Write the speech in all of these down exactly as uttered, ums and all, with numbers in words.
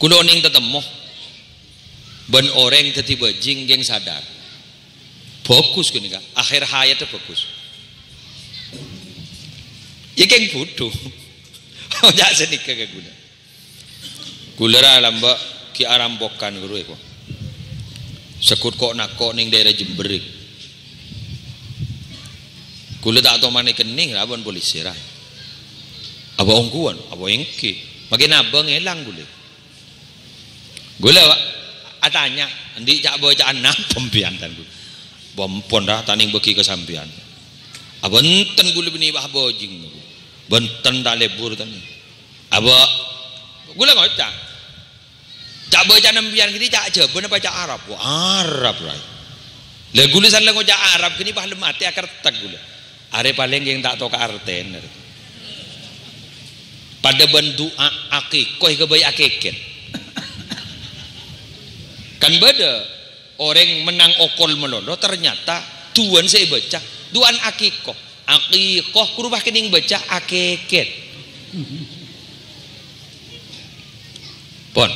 Kaulâ onèng tatemmo bân orèng dhâddhi bhâjing kèng sadar. Bhâghus ghânèka, akhèr hayatta bhâghus. Iyâ kèng budhu. Oca' sanèka ka kaulâ. Kaulâ ra lambâ' ghi' arampokan ghâruwa èko. Segghut ko'-nako' nèng dhaèra Jember. Kaulâ ta' tomanè kennèng ra bân polisi ra. Apa ongghuwân? Apa èngghi? Makè nabâng èlang kaulâ. Kaulâ, Pak, atanya, "Andi' ca'-bâca'anna sampèyan, tan?" Bâ, "Ampon, ra, ta' nèng bâgi ka sampèyan." "Abhânten, kaulâ bânnè, Pak, bhâjing." "Bhânten, ta' lebur, tan." Abâ, kaulâ ngoca', "Ca'-bâca'anna sampèyan ghâni ca' Jhâbâ napa ca' Arab?" "Wah, Arab, ra." "Lah, kaulâ san la ngoca' Arab ghâni, Pak, lem atè akarteg kaulâ." Arè palèng kèng ta' tao ka artèna. Padâ bân du'a akikoh èghâbây akèkèt. Kan bâdâ orèng mennang okol malolo, ternyata du'ana sè èbâca, du'ana akikoh. Akikoh, ghuru pas kennèng bâca akèkèt. Pon,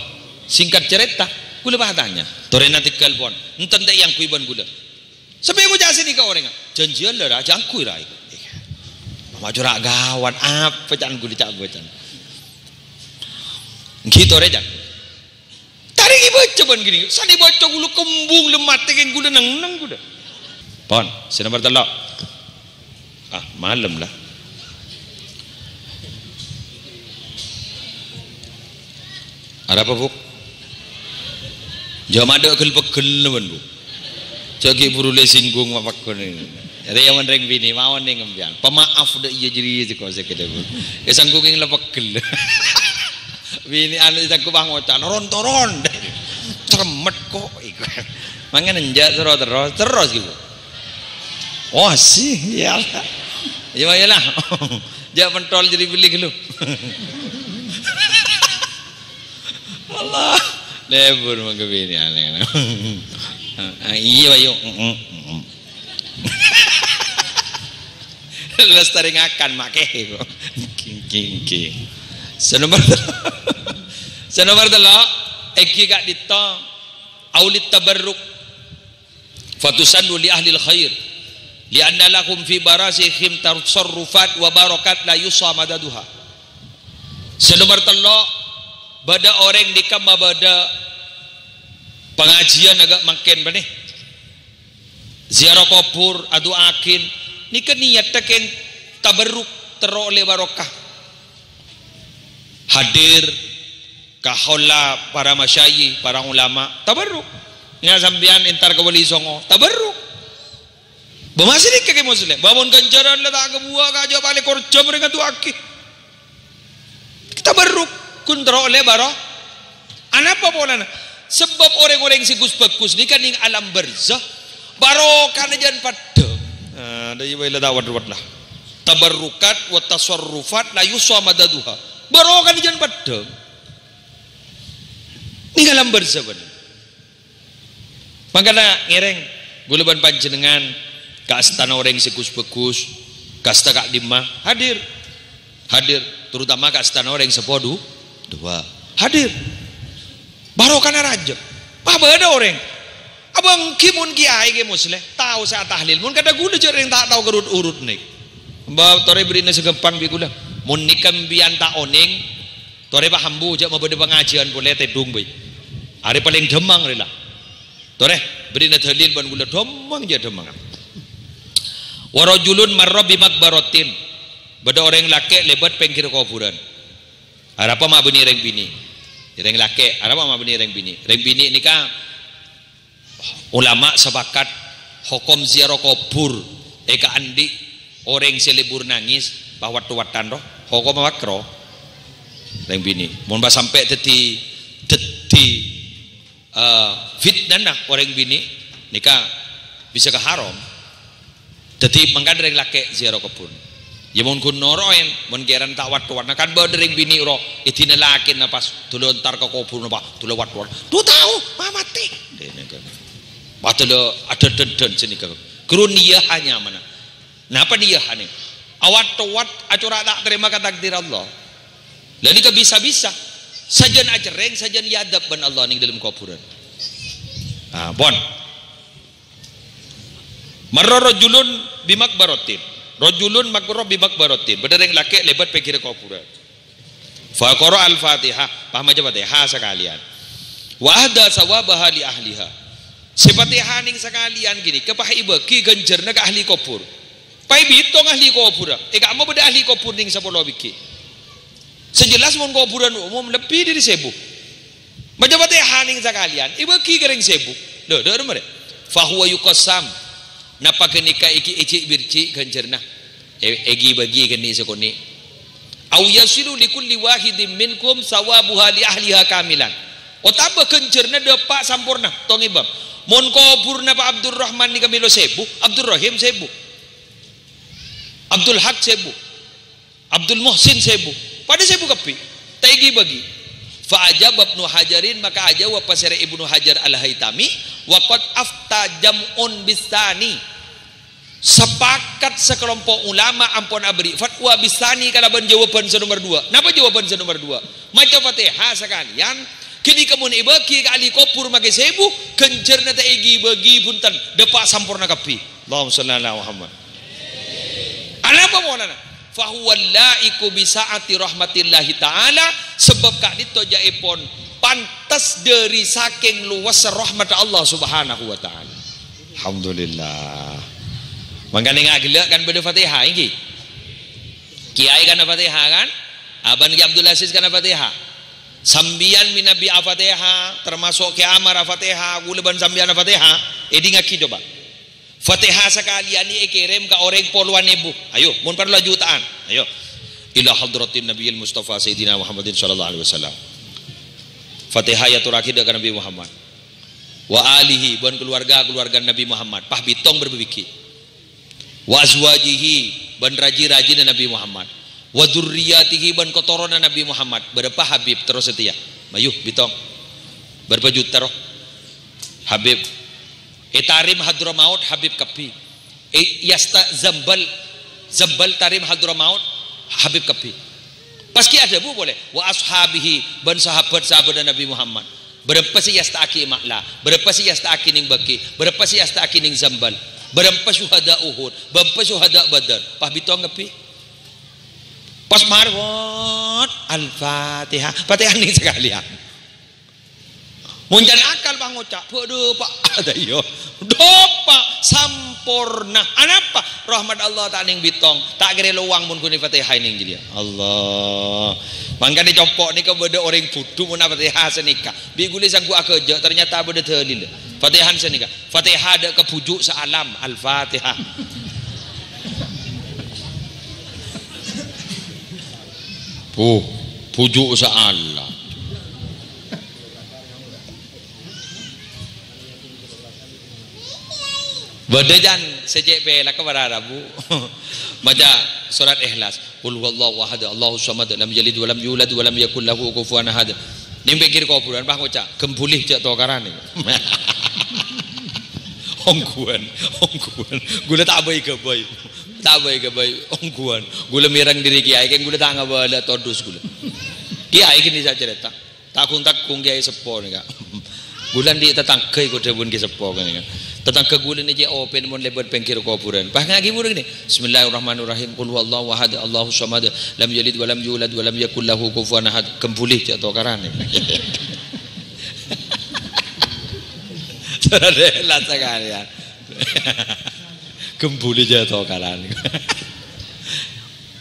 singkat cerita, kaulâ pas atanya, torèna teggâl, pon, enten ta' èangghuy bân kaulâ? Sampè' ngoca' sanèka orèngnga. Jhânjhiyân la, ra, jhâ' angghuy, ra, èko. Iyâ. Ma' cora' ghâwât, apa ca'na kaulâ ca'-bâca'an. Èngghi torè, ca'na. Tarèngè bâca bân ghâni. Sanè bâca kaulâ kembung, lem atè kèng kaulâ neng-neng kaulâ. Pon, sè nomer tello'. Ah, malem la. Arapa, Bu'? Jhâ' ma' dâ' ghel-peggel, bân, Bu'. Jhâ' ghi' buru lè singgung ma' pagghun. Arèya mon rèng binè' mawon nèng sampèyan. Pamaaf dâ' iyâ jârèya sè kosè kèdâ, Bu'. È sangko kèng la peggel. Binè' anu sangko pas ngoca', "Noron-toron." Cermet kok iku. Mangkana enjâ' terro-terros, terros gitu. Oh, sih, ya. Iya, iya lah. Jhâ' pentol jadi beli gitu. Allah. Lebur mangga binè' aneh. Ah, iya, ayo. Mm, mm, mm. Lestari ngakan, make. King, king, king. Sè nomer tello'. Sè nomer tello', èngghi ka'dinto aulit tabarruk. Fatusannu li ahlil khair. Li'anna lahum fi barasihim tasarrufat wa barakat la yusa madaduha. Sè nomer tello', bâdâ orèng nèka mabâdâ pangajiyân aghâ' mangkèn bânnè. Ziarah kobhur, adu'aaghin, nèka niyatta kèng tabarruk, terro ollè barokah. Hadir ka holla para masyayikh, para ulama, tabarruk. Nya sampèyan entar ka Wali Songo, tabarruk. Bâ masè nèka kè Muslim, bâ mon ghânjhârân la ta' kabuwâ' ka jhâ' palèng kor jhâm rèng adu'aaghi. Tabarruk, ghun terro ollè baro-, anapa polana? Sabâb orèng-orèng sè ghus-bhâghus nèka nèng alam barzah, barokana jhân paddhâng. Ah, dâ' iyâ bhâi la ta' wad-wad la. Tabarrukat wa tasarrufat la yusa madaduha. Barokana jhân paddhâng. Nèng alam barzah bân. Mangkana ngèrèng, ghulâ bân panjhennengngan, ka'astana orèng sè ghus-bhâghus, ka'asta ka'dimma, hadir. Hadir, terutama ka'astana orèng sepo du-, duwâ'. Hadir. Barokana rajâ. Pas bâdâ orèng. Apa èngghi mon kiyaè kè Musleh, tao sè atahlil. Mon kadhâ' ghulâ jhâ' rèng ta' tao ka rut-urut nèk. Mbah torè bârri'na sè ghâmpang bi' ghulâ. Mon nèka sampèyan ta' onèng, torè paham, Bu, jhâ' mabâdâ pangajiyân polè tèdung bhâi. Arè palèng dhâmmang rè la. Torè, bârri'na dalil bân ghulâ dhâmmang jhâ' dhâmmang. Wa rajulun marra bi maqbaratin. Bâdâ orèng lakè' lèbât pèngghir kobhurân. Arapa ma' bânnè rèng binè'? Rèng lakè', arapa ma' bânnè rèng binè'? Rèng binè' nèka Ulama sepakat, hokom ziarah kobhur è kaandi' orèng sè lebur nangès, pas wat-watan roh, hokomma makro. Rèng binè'. Mon pas sampè' dhâddhi, dhâddhi, eh, fitnana orèng binè', nèka bisa ka haram. Dhâddhi, mangkana rèng lakè' ziarah kobhur. Yâ, mon ghun noro'è, mon kèran ta' wat-watan, kan bâdâ rèng binè' roh, èdina lakèna pas, dulâ entar ka kobhurna, pas, dulâ wat-watan. Dhu tao, ma' matè. Dene kan. Pas dulâ adhâdhân-dhân sè nèka. Ghuru niyâ hanya mana. Napa niyâ hanya? Awat-towat, acora' ta' tarèma ka takdir Allah. Lah nèka bisa-bisa. Sajân acerrèng, sajân èadhâb bân Allah neng dâlem kobhurân. Ah, pon. Marra rajulun bi maqbaratin. Rajulun marra bi maqbaratin. Bâdâ rèng lakè' lèbât pèngghirrâ kobhurân. Fa qara'al Fatihah, pas maca Fatihah sakalèyan. Wa ahda tsawabaha li ahliha. Sè Fatihah neng sakalèyan ghânèka pas èbâghi ghânjhârânna ka ahli kobhur. Pas èbitong ahli kobhurrâ. È ka'emma bâdâ ahli kobhur neng sapolo bighi'. Sè jelas mon kobhurân umum lebbi dâri sèbu. Maca Fatihah neng sakalèyan, èbâghi ka rèng sèbu. Lho, dâ' remma rè. Fa huwa yuqassam. Napa ghânèka èghi' èjhi' birjhi' ghânjhârânna? È-, èghi-bâghi ghâni' sakonè'. Au yasilu li kulli wahidin minkum tsawabuha li ahliha kamilan. Otabâ ghânjhârânna dâpa' samporna, tong è bâ. Mon kobhurrâ Pak Abdurrahman nèka mèlo sèbu, Abdurrahim sèbu. Abdul Haq sèbu. Abdul Muhsin sèbu. Padâ sèbu kabbhi. Ta' èghi-bâghi. Fa ajaba Ibnu Hajarin, maka ajâwâb pasèra Ibnu Hajar Al-Haitami, wa qad afta jam'un bitsani. Sapakat sakalompo' ulama ampon aberri' fatwa bitsani kalabân jâwâbhân sè nomer duwâ'. Napa jâwâbhân sè nomer duwâ'? Maca Fatihah sakalèyan, ghânèka mon èbâghi ka ahli kobhur makè sèbu, ghânjhârânna ta' èghi-bâghi, bhunten, dâpa' samporna kabbhi. Allahumma shalli ala Muhammad. Anapa polana? Fa huwa la'iqu bi sa'ati rahmatillahi ta'ala, sabâb ka'dinto jâ'èpon pantes dâri sakèng lowassa rahmatta Allah Subhanahu wa Ta'ala. Alhamdulillah. Mangkana nga' ghellâ' kan bâdâ Fatihah, ènggi? Kiai kan Fatihah, kan? Abân Ki Abdul Aziz kan Fatihah. Sampèyan mènabi Al-Fatihah, termasuk Ki Amar Al-Fatihah, kaulâ bân sampèyan Al-Fatihah, èdingngaghi coba. Fatihah sakalèyan èkèrèm ka orèng polowan èbu. Ayo, mon parlo juta'an. Ayo. Ila hadratin Nabiyil Mustafa Sayyidina Muhammadin sallallahu alaihi wasallam. Fatihah èyatorraghi dâ' ka Nabi Muhammad. Wa alihi, bân kaluwarga-kaluwarga Nabi Muhammad. Pas bitong bârâmpa bighi'. Wa azwajihi, bân raji-rajina Nabi Muhammad. Wa dzurriyyatihi, bân katoronan Nabi Muhammad. Bârâmpa Habib terros satèya? Mayu, bitong. Bârâmpa juta rowa? Habib. È Tarim Hadramaut Habib kabbhi. È Yasta Zambal, Zambal Tarim Hadramaut Habib kabbhi. Pas ghi' adhâbu polè, "Wa ashabihi," bân sahabat-sahabatta Nabi Muhammad. Bârâmpa sè èyasta'aghi è Ma'la, bârâmpa sè èyasta'aghi neng Baqi', bârâmpa sè èyasta'aghi neng Zambal, bârâmpa syuhada Uhud, bârâmpa syuhada Badar. Pas bitong kabbhi. Pas marè, wot, Al-Fatihah. Fatihah neng sakalèyan. Mon can akal, Pak, ngoca', "Bâdâ, Pak." Ada iyâ. Dâpa' samporna. Anapa? Rahmat Allah ta' neng bitong. Ta' kèra lowang mon ghun Fatihah neng jârèya. Allah. Mangkana compo' nèka bâdâ orèng budhu mon Fatihah sanèka. Bi' ghulâ sangghu aghâjâ', ternyata bâdâ dalil. Fatihah sanèka. Fatihah dâ' ka bhuju' saalam. Al-Fatihah. Puh, bhuju' saalam. Bâdâ jân sè cè' pèlakka para rabu. Maca surat Ikhlas. Qul huwallahu ahad, Allahus samad, lam yalid wa lam yulad wa lam yakul lahu kufuwan ahad. Neng pèngghir kobhurân, pas ngoca', "Ghembhuli jhâ' tokaran." Ongghuwân, ongghuwân. Ghulâ ta' bhâi-ghâbây. Ta' bhâi-ghâbây. Ongghuwân. Ghulâ mèreng dâri kiai, kèng ghulâ ta' ngabâlâ todus ghulâ. Kiai ghini sè acarèta. Tanggung-tanggung Kiai Seppo nèka. Ghulâ andi' tatangghâ èko dhâbuna Kiai Seppo nèka. Tatangghâ ghulâ nèka cè' open mon lèbât pèngghir kobhurân. Pas ngaghi buru gini. Bismillahirrahmanirrahim. Qul huwallahu ahad, Allahus samad, lam yalid wa lam yulad wa lam yakul lahu kufuwan ahad. Ghembhuli jhâ' tokaran. Saudara, lah sakalèyan. Ghembhuli jhâ' tokaran.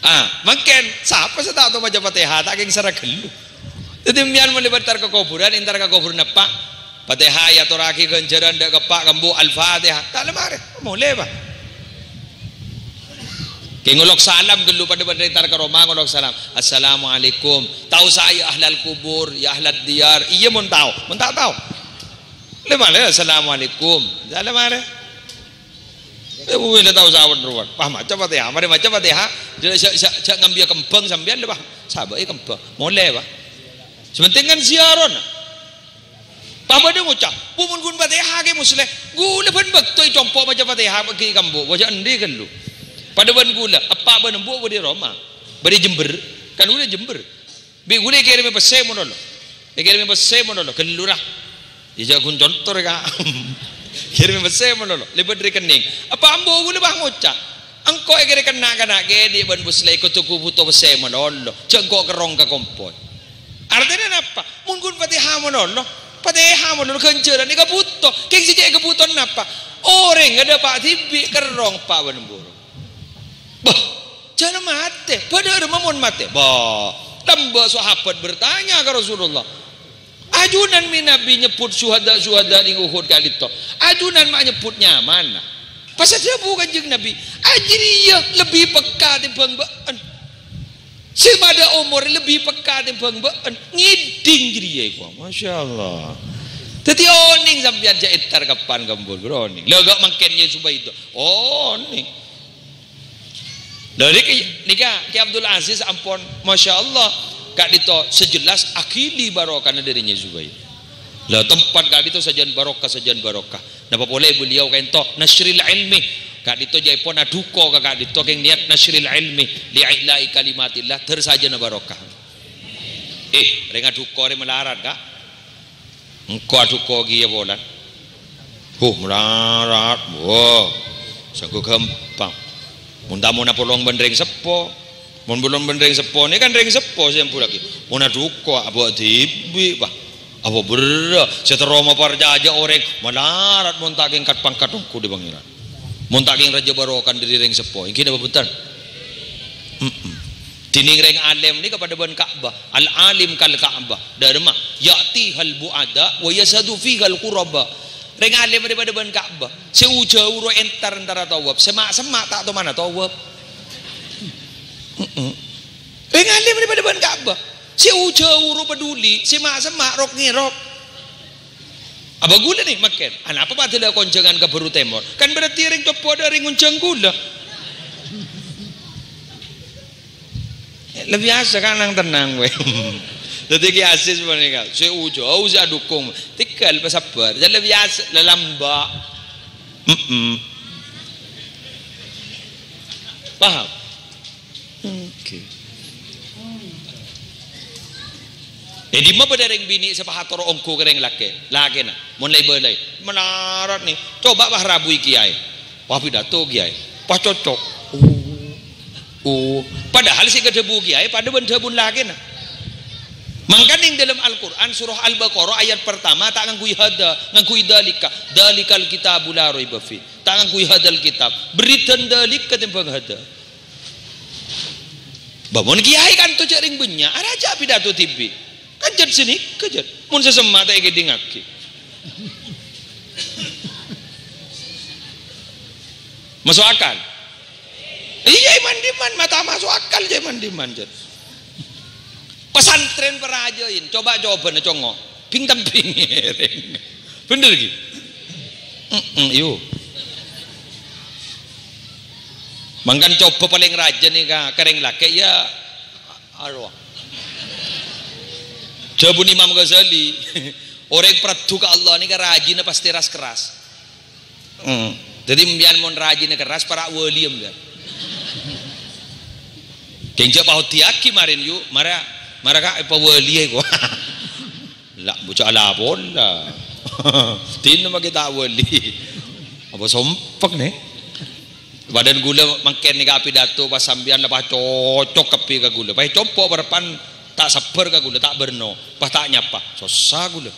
Ah, mangkèn, sapa sè ta' tao maca Fatihah, ta' kèng sara ghâllu. Dhâddhi, sampèyan mon lèbât entar ka kobhurân, entar ka kobhurân eppa'. Fatihah èyatorraghi ghânjhârân dâ' ka eppa' ka embu', Al-Fatihah. Ta' la marè, molè, Pak. Kèng ngolok salam ghâllu, padâ-padâ entar ka roma ngolok salam. "Assalamualaikum." Ta' osa, "Ya ahlal kubur, ya ahlad diyar." Iyâ, mon tao. Mon ta' tao. La marè, "Assalamualaikum." Ta' la marè. Eh, bu, la tao sawan rowan. Wah, maca Fatihah. Marè maca Fatihah, jhâ', jhâ', jhâ', jhâ' ngambiyâ kembhâng sampèyan, Pak. Sabâ'è kembhâng. Molè, Pak. Sè pentèng kan ziarah. Pas bâdâ ngoca', "Bu, mon ghun Fatihah, Kè Musleh." Ghulâ bân bâkto ècompo' maca Fatihah, paghi' ka embu'. Wajâ endi ghâllu. Padâ bân ghulâ, eppa' bân embu' bâdâ è roma. Bâdâ è Jember. Kan ghulâ è Jember. Bi' ghulâ èkèrèmè pèssè mono, lo. Èkèrèmè pèssè malolo, ghâllu ra. Iyâ, jhâ' ghun contor, Ka'. Kèrèmè pèssè malolo, lèbât rekening. Apa ambu ghulâ bâ ngoca', "Engko' èkèrè kenna' kana' kèdhi' bân Busleh kodhu bhuto pèssè malolo, jhâ' engko' kerrong ka kompoy." Artèna napa? Mon ghun Fatihah malolo, Fatihah malolo ghânjhârân èkabhuto. Kèng sè cè' èkabhuto napa? Orèng adâ' pa' dhibi' kerrong pa' bân buru. Bâh, jhâna matè. Bâdâ rèma mon matè. Bâh, lambâ' sahabat bertanya ka Rasulullah. "Ajunan mè' Nabi nyebbhut syuhada-syuhada neng Uhud ka'dinto. Ajunan ma' nyebbhut nyamana." Pas adhâbu Kanjeng Nabi, "Ajâriyâ lebbi pekka tèmbhâng bâ'en. Sè padâ omor lebbi pekka tèmbhâng bâ'en. Ngèdhing jâriyâ iku." Masya Allah. Dhâddhi onèng sampèyan jhâ' entar kapan kambul, bro, onèng. Lha, enggak mangkèn ya Zubaida. Onèng. Lha, nèka, nèka Ki Abdul Aziz ampon, Masya Allah, ka'dinto sejelas aghili barokahna dâri Nyai Zubair. Lha, tempat ka'dinto sajân barokah, sajân barokah. Napa polè beliau ka'dinto nasyril ilmi. Ka'dinto jhâ' èpon adhuko ka ka'dinto kèng niat nasyril ilmi, li'ila'i kalimatillah, dâr sajâna barokah. Eh, rèng adhuko rè malarat, Ka'. Engko' adhuko kèya polana. Huh, malarat. Wah, sangko ghâmpang. Mon tamona polong bân rèng seppo. Mon polong bân rèng seppo, nèka kan rèng seppo sè amburraghi. Mon adhuko, abâ' dhibi', Pak. Apa berrâ'? Sè terro maparcajâ orèng malarat mon ta' kèng kat-pangkat ongghu dâri Pangèran. Mon ta' kèng rajâ barokah dâri rèng seppo. Èngghi napa bhunten? Mm-mm. Dhinèng rèng alim nèka padâ bân Ka'bah. Al-alim kal Ka'bah. Dâremma, "Ya'tihal bu'ada wa yazhadu fihal quraba." Rèng alim padâ bân Ka'bah. Sè u-jhâu ro entar-entara tawaf. Sè ma'-semma' ta' tomana tawaf. Mm-mm. Rèng alim padâ bân Ka'bah. Sè u-jhâu ro peduli. Sè ma'-semma' rok-ngèrok. Apa ghulâ nè, mangkèn? Anapa padâ la konjhângan ka Baru Tèmor? Kan berarti rèng coppo dâ' rèng ngonjhâng ghulâ. La biyasa kan nang-tennang, wè. Dhâddhi Ki Aziz panèka, sè u-jhâu sè adhukung. Tèghâl, pasabbhâr. Jhâ' la biyasa, la lambâ'. Mm-mm. Paham? Oke. È dimma bâdâ rèng binè' sè pas atoro' ongghu ka rèng lakè', lakèna, mon la èbâlâi, malarat nè, coba pas rabui kèyaè, pas pidato kèyaè, pas cocok. Oh. Oh. Padahal sè èkadhâbu kèyaè padâ bân dhâbuna lakèna. Mangkana neng dâlem Al-Qur'an, surah Al-Baqarah ayat pertama ta' ngangghuy hadza, ngangghuy dzalika. "Dzalikal kitabu la raiba fi." Ta' ngangghuy hadzal kitab. Berri' dhân dzalika tèmbhâng hadza. Bâ, mon kèyaè kanto jhâ' rèng bânnya', arajâ pidato dhibi'. Kan jhât sanèka, jhât. Mon sè semma' ta' èkèdingngaghi. Maso' akal? Iyâ, è man-dimman, mata maso' akal, jhâ' è man-dimman, jhât. Pesantren parajâ, Yin. Coba, cobâna, congo'. Bhing-tambhing. Bhender, ghi? Mm-mm, yu. Mangkana coba palèng rajâ nèka ka rèng lakè', ya. Arowa. Dhâbuna Imam Ghazali, "Orèng pradhu ka Allah nèka rajina pastè ras-kerras." Hmm. Dhâddhi, sampèyan mon rajina kerras, para' wali, sampèyan. Kèng jhâ' paoddhiyaghi marèn, yu. Mara, mara, Ka', èpawaliyâ, ko. La, bocah ala pola. Dinah makè ta' wali. Apa sompek, nè? Padahal ghulâ mangkèn nèka apidato pas sampèyan la pas cocok kabbhi ka ghulâ. Pas compo' parappa'na ta' sabbhâr ka ghulâ, ta' bârno, pas ta' nyapa. Sossa ghulâ.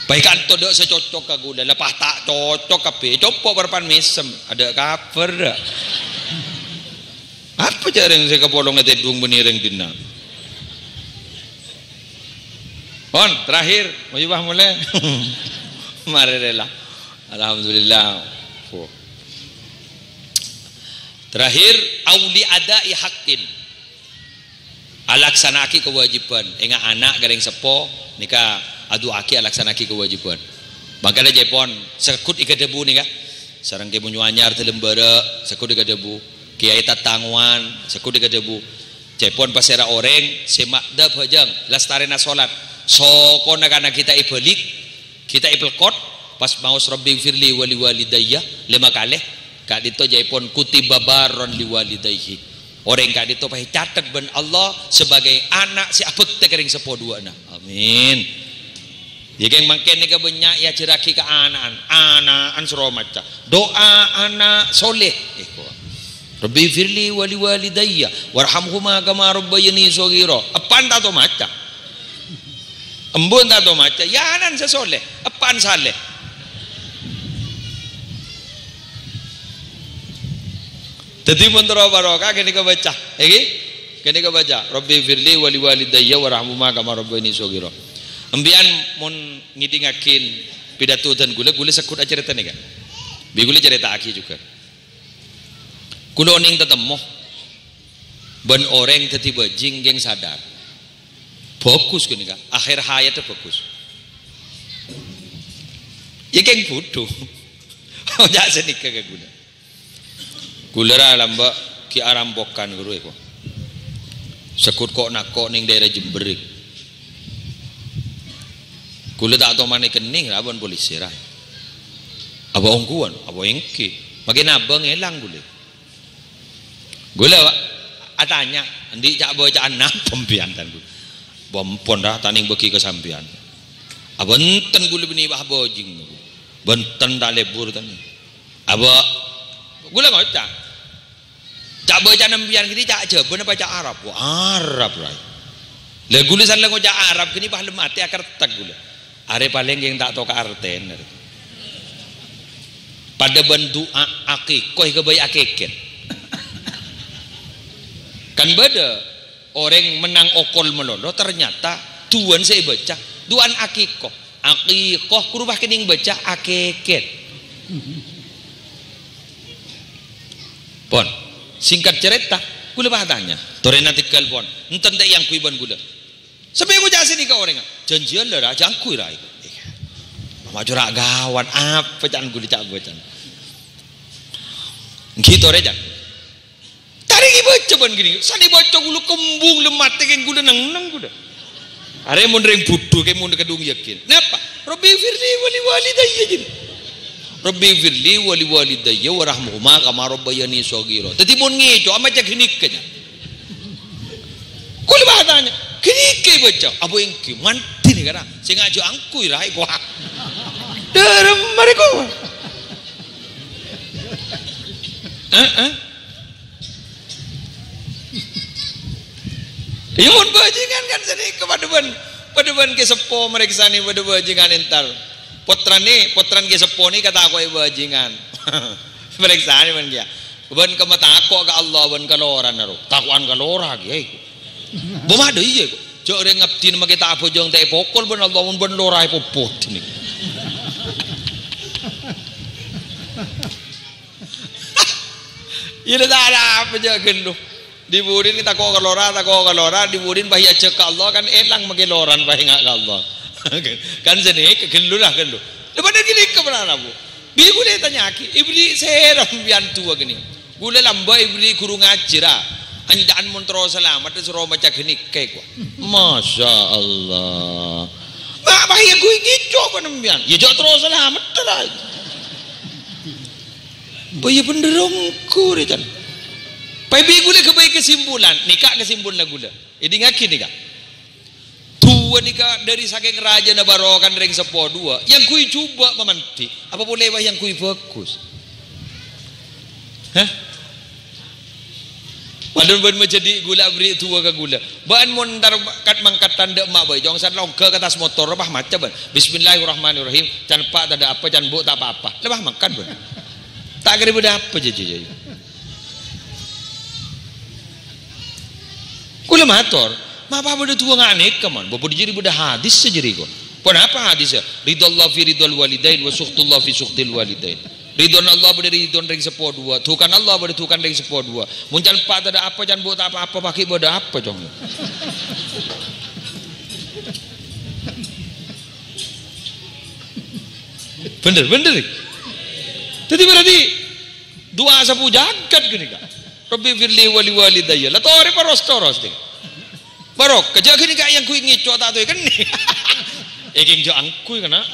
Pas kanto dâ' sè cocok ka ghulâ, la pas ta' cocok kabbhi. Compo' parappa'na mèsem, adâ' kabhâr dâ'. Apa jhâ' rèng sè kapolonga tèdung bânnè rèng dinna'? Pon, terakhir, mau jubah mulai. Mari rela. Alhamdulillah. Fuh. Terakhir, auli adai haqqin. Alaksana'aghi kawâjibhân. Enga' ana' ka rèng seppo, nèka adu'aaghi alaksana'aghi kawâjibhân. Mangkana jhâ' pon, segghut èkadhâbu nèka. Sareng Kè Monyo Anyar dâlem bârâ', segghut èkadhâbu. Kèyaè tatangowan, segghut èkadhâbu. Jhâ' pon pasèra orèng sè ma'dhâb bhâjâng, lastarèna solat. Sokona kana' ghi' ta' èbâlik, ghi' ta' èpelkot, pas maos Rabbighfirli wa liwalidayya lèma kalè, ka'dinto jhâ' pon kutiba barron liwalidayhi. Orèng ka'dinto pas ècatet bân Allah sebagai ana' sè abhâktè ka rèng seppo duwâ'na. Amin. Yâ, kèng mangkèn nèka bânnya' èajhârraghi ka ana'an. Ana'an soro maca do'a ana' soleh. Èko. "Rabbighfirli wa liwalidayya warhamhuma kama rabbayani shaghira." Eppa'na ta' tao maca. Embu'na ta' tao maca. Yâ ana'an sè soleh. Eppa'na saleh. Dhâddhi mon terro barokah ghânèka baca. Èngghi? Ghânèka baca. "Rabbighfirli wa liwalidayya warhamhuma kama rabbayani shaghira." Empèyan mon ngèdingngaghi pidato dân ghulâ, ghulâ segghut acarèta nèka. Bi' ghulâ carèta'aghi jhughân. Ghulâ onèng tatemmo bân orèng dhâddhi bhâjing kèng sadar. Bhâghus ghânèka, akhèr hayatta bhâghus. Yâ kèng budhu. Oca' sanèka ka ghulâ. Ghulâ ra lambâ' ghi' arampokan ghâruwa èko. Segghut ko'-nako' nèng dhaèra Jember èko. Ghulâ ta' tomanè kennèng ra bân polisi ra. Apa ongghuwân? Apa èngghi? Makkè nabâng èlang ghulâ. Ghulâ, Pak, atanya, "Andi' ca'-bâca'an napa empèyan, tan ghulâ?" "Bâ ampon, ra, ta' nèng bâgi ka sampèyan." "Abhânten ghulâ bânnè bâ-, bhâjing." "Bhânten ta' lebur, tan." "Abâ'." Ghulâ ngoca', "Ca'-bâca'an empèyan ghâni ca' Jhâbâ napa ca' Arab?" "Wah, Arab, ra." "Lha, ghulâ san la ngoca' Arab ghâni pas lem atè akarteg ghulâ." "Arè palèng kèng ta' tao ka artèna." Padâ bân du'a akikoh èghâbây akèkèt. Kan bâdâ orèng mennang okol malolo, ternyata du'ana sè èbâca, du'ana akikoh. Akikoh, ghuru pas kennèng bâca akèkèt. Pon, singkat cerita, ghulâ pas atanya, torèna tegghâl pon, enten ta' èangghuy bân ghulâ? Sampè' ngoca' sanèka orèngnga. Janjiyân la, ra, jhâ' angghuy, ra, èko. Iya. Majora ghâwât, apa ca'na ghulâ ca'-bâca'an? Èngghi torè, Can. Tarèngè bâca bân ghâni. Sanè bâca ghulâ kembung, lem atè kèng ghulâ neng-enneng ghulâ. Arè mon rèng budhu kèng mon kadhung yakin. Napa? "Rabbighfirli wa liwalidayya," jârèya. "Rabbighfirli wa liwalidayya warhamhuma kama rabbayani shaghira." Dhâddhi mon ngèco' amaca ghânèka, Can. Ghulâ pas atanya, "Ghânèka èbâca?" "Apa èngghi, mandhi nèka, ra. Sè ngajhâ' angghuy, ra, èko." Dhâremma rèko. Heeh. Iyâ, mon bhâjingan kan sanèka padâ bân, padâ bân kè seppo marèksanè padâ bhâjingan entar. Pottrana, pottrana kè seppo nèka tako'è bhâjingan. Marèksanè bân kèya. Bân kemma tako' ka Allah bân ka lorana ro. Tako'an ka lora kèya èko. Bâ madâ iyâ èko. Jhâ' rèng abdhina makè ta' abhâjâng ta' èpokol bân Allah mon bân lora èpopot nèko. Iyâ, la ta' arapa jhâ' ghâllu. Dhi-budhina tako' ka lora, tako' ka lora, dhi-budhina pas èajhâk ka Allah, kan èlang makè lorana pas enga' ka Allah. Kan sanèka ghâllu la ghâllu. Lha padâ ghânèka mara, Bu. Bi' ghulâ ètanya'aghi, èbherri' sèra sampèyan du'a ghâni. Ghulâ lambâ' èbherri' ghuru ngajhi, ra. Anja'an mon terro salamet, soro maca ghânèka, èko. Masya Allah. Ma' pas èangghuy ngèco' bân sampèyan. Yâ jhâ' terro salamet, ra. Bâ iyâ bhendher ongghu rè, Can. Pas bi' ghulâ èghâbây kesimpulan. Nèka kesimpulanna ghulâ. Èdingngaghi nèka. Du'a nèka dhâri sakèng rajâna barokana rèng seppo duwâ'. Èangghuy jhubâ' mamandi. Apa polè pas èangghuy bhâghus? Hah? Padahal bân majâdi' ghulâ aberri' du'a ka ghulâ. Bân mon entar kat-mangkat tandhâ emma' bhâi, jhung san longghâ ka attas motor, pas maca bân. "Bismillahirrahmanirrahim." Can eppa' tadâ' apa, can embu' ta' pa-apa. Lha pas mangkat bân. Ta' kèra bâdâ apa, jâ-, jâ-, jâ-. Ghulâ mator, "Ma' pas bâdâ du'a nga' nèka, mon? Bâ budi jârèya bâdâ hadis jârèya, ko." "Ponapa hadis?" "Ridallah fi ridal walidain wa sukhtullah fi sukhtil walidain." Ridhona Allah bâdâ ridhona rèng seppo duwâ', dhukana Allah bâdâ dhukana rèng seppo duwâ'. Mon can eppa' tadâ' apa, can embu' ta' pa-apa, pas ghi' bâdâ apa, Cong? Bhendher, bhendher. Dhâddhi berarti du'a sabu jagat ghânèka. "Rabbighfirli wa liwalidayya." La torè paros-toros, ding. Barokah, jhâ' ghânèka èangghuy ngèco' ta' tao èkennè. Èkèng jhâ' angghuy, kana'.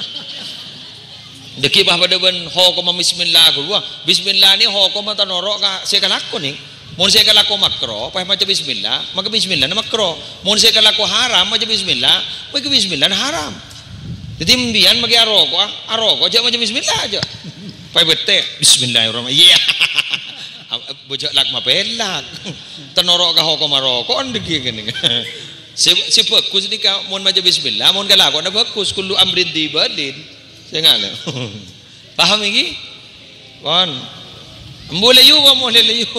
Dâgghi' pas padâ bân hokomma bismillah ghâruwa. Bismillah nè hokomma ta' noro' ka sè èkalako nè. Mon sè èkalako makro, pas maca bismillah, maka bismillah na makro. Mon sè èkalako haram, maca bismillah, maka bismillah na haram. Dhâddhi, embiyan maghi aroko'a, aroko jhâ' maca bismillah jhâ'. Pas bâtè, bismillahirrahmanirrahim. Iyâ. Bâjâ' lak mapèlak. Tenoro' ka hokom aroko'an dhâggi' kènè. Sè, sè bhâghus nèka mon maca bismillah, mon kalakowanna bhâghus, kullu amrin dhi balin. Sè ngala'. Paham iki? Pon. Embu lèyu, pon molè lèyu.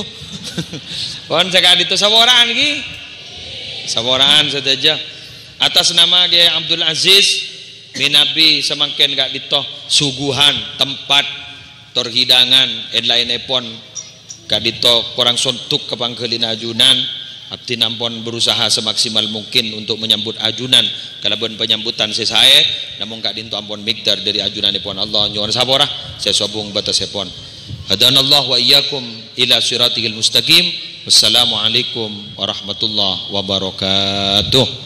Pon, saka'dinto saporaan iki. Saporaan sadhâjâ. Atas nama Kiai Abdul Aziz, mènabi samangkèn ka'dinto suguhan tempat tor hidangan, èn-laènnèpon ka'dinto korang sonduk ka pangghâlina ajunan, abdhina ampon berusaha semaksimal mungkin untuk menyambut ajunan kalabân panyambutan sè saè, namong ka'dinto ampon migdar dhâri ajunanèpon Allah. Nyo'on sapora sè sobung bâtessèpon. Hadanallahu wa iyyakum ila siratil mustaqim. Wassalamualaikum warahmatullahi wabarakatuh.